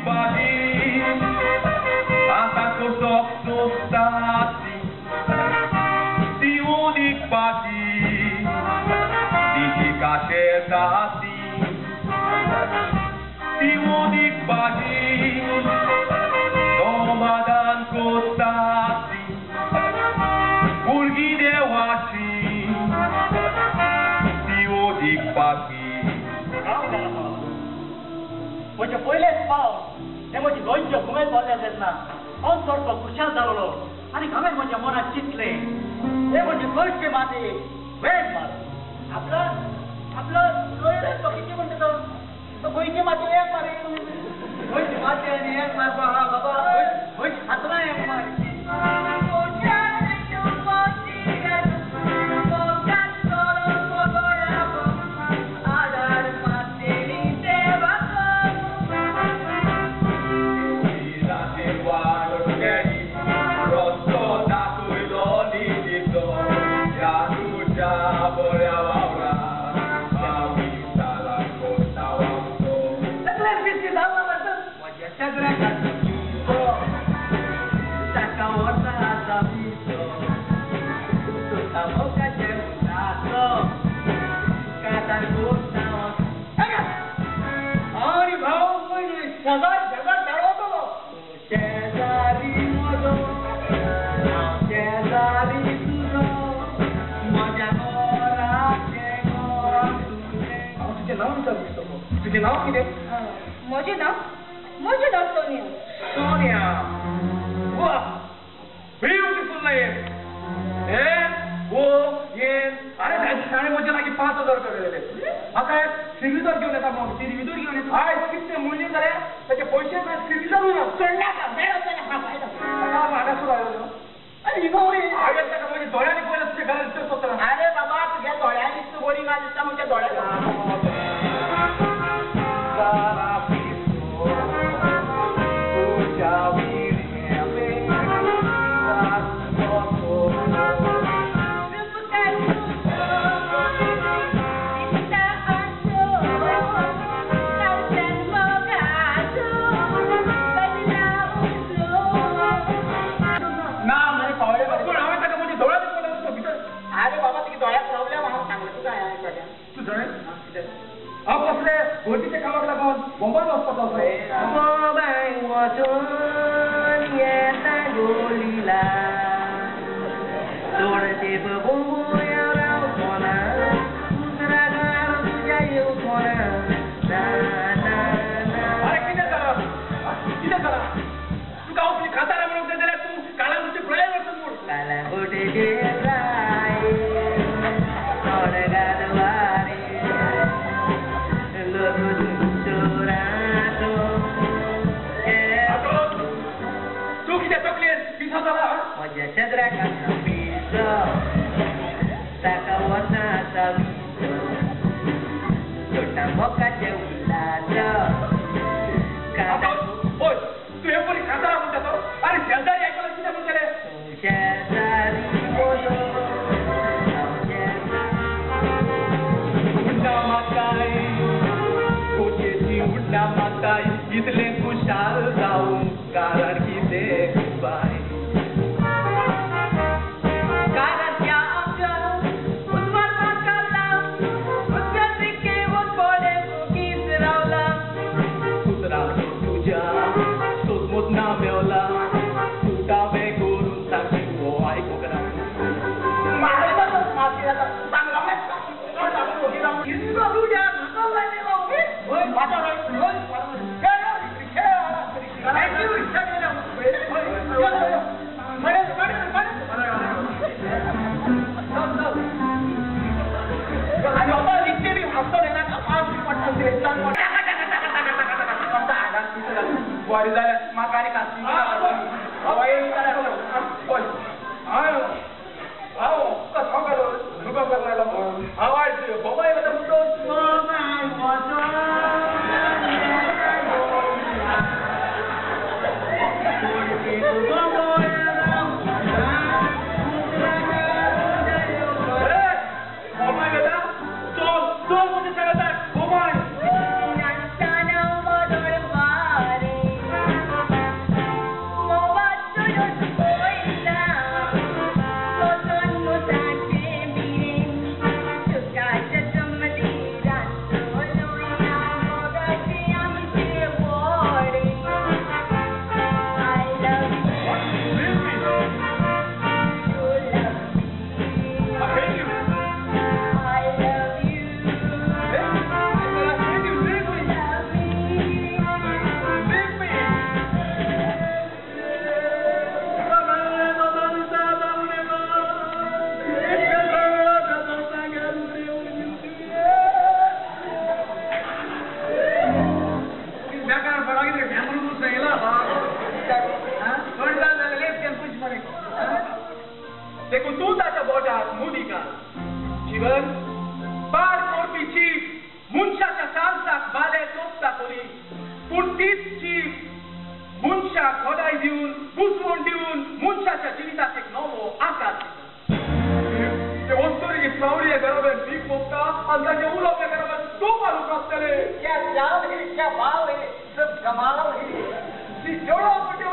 पागी आता कसो सोंसता ती उदीक पागी तिची काशेता ती उदीक पागी समाधान कोत्ता भुरगीं देवाची ती उदीक पागी. म्हजे पयलेच पावट ते म्हजी गोंयच्यो घुमेल बोल्ले तेन्ना हांव चडसो खुशाल जालोलो आनी हांवें म्हज्या मनात चिंतलें हे म्हजे गोंयचे मातयेक वेग मार आपलो आपलो तो कितें म्हणटा तो तो गोंयचे मातयेक वेग मार गोंयचे मातये आनी एक मारपा हा बाबा गोंयची फातरां एक मार. तुझें नांव कितें? म्हजें नांव? म्हजें नांव सोनिया. सोनिया, वा, beautiful name. N O N. अरे ताणें म्हजे लागीं 5000 रुपया दिले. म्हाका एक सिरविदोर घेवन येता म्हणून. सिरविदोर घेवन येता. आयज कितें म्हणलें जाल्यार ताचे पयशे ना, सिरविदोरूय ना. चडनाका मेळत जाल्यार हांव ताका हांगासर आयलो. अरे हिंगा वयर हांवें ताका म्हज्या दोळ्यांनी पळयलें तुज्या घरांत दिसता सोदतना. अरे बाबा तुज्या दोळ्यांनी दिसता बरी ना दिसता म्हज्या दोळ्यांनी. हांव कसले गोटीच्या कामाक लागून बोंबय वचपाचो अरे कितें जालां कितें जालां तुका हांव तुजी कांतारां म्हणूंक जाय जाल्यार तूं काळांगुटचे पुराय वचून म्हूण. इतलें खुशाल जावं कारण कितें बाय कारण त्या आमच्या उजवाड काडला उजव्या पडे मुगीच रावला कुत्राचो तुज्या सोदमोत ना मेवला तुका करून सांगची हो आयकूंक ना. बरें जालें म्हाका आनी कास्तीक हांव तुका सांग तुका हांव आयज बोमाय वता म्हणटो. बोमाय वता चल चल म्हणजे सांगता बोमाय. नाचताना वादळ वारे देखून तूं ताच्या बोटाक मुदी घाल. जीवन पाड करपी चीफ मनशाच्या सालसाक बाले चोपता खरी, पूण तीच चीफ मनशाक घोडाय दिवन बुजवण दिवन मनशाच्या जिविताक एक नवो आकार दिता. ते वस्तुरी सावळी घराब्यान भीक मोगता आनी ताचें उलोवप घराब्यान तोप घालूंक आसतले. क्या चाल है, क्या बाल है, सब कमाल है. जोड़ो मोटे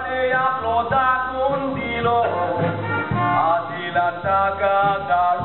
अरे आपलो दाखोवन दिलो आदिला ताका.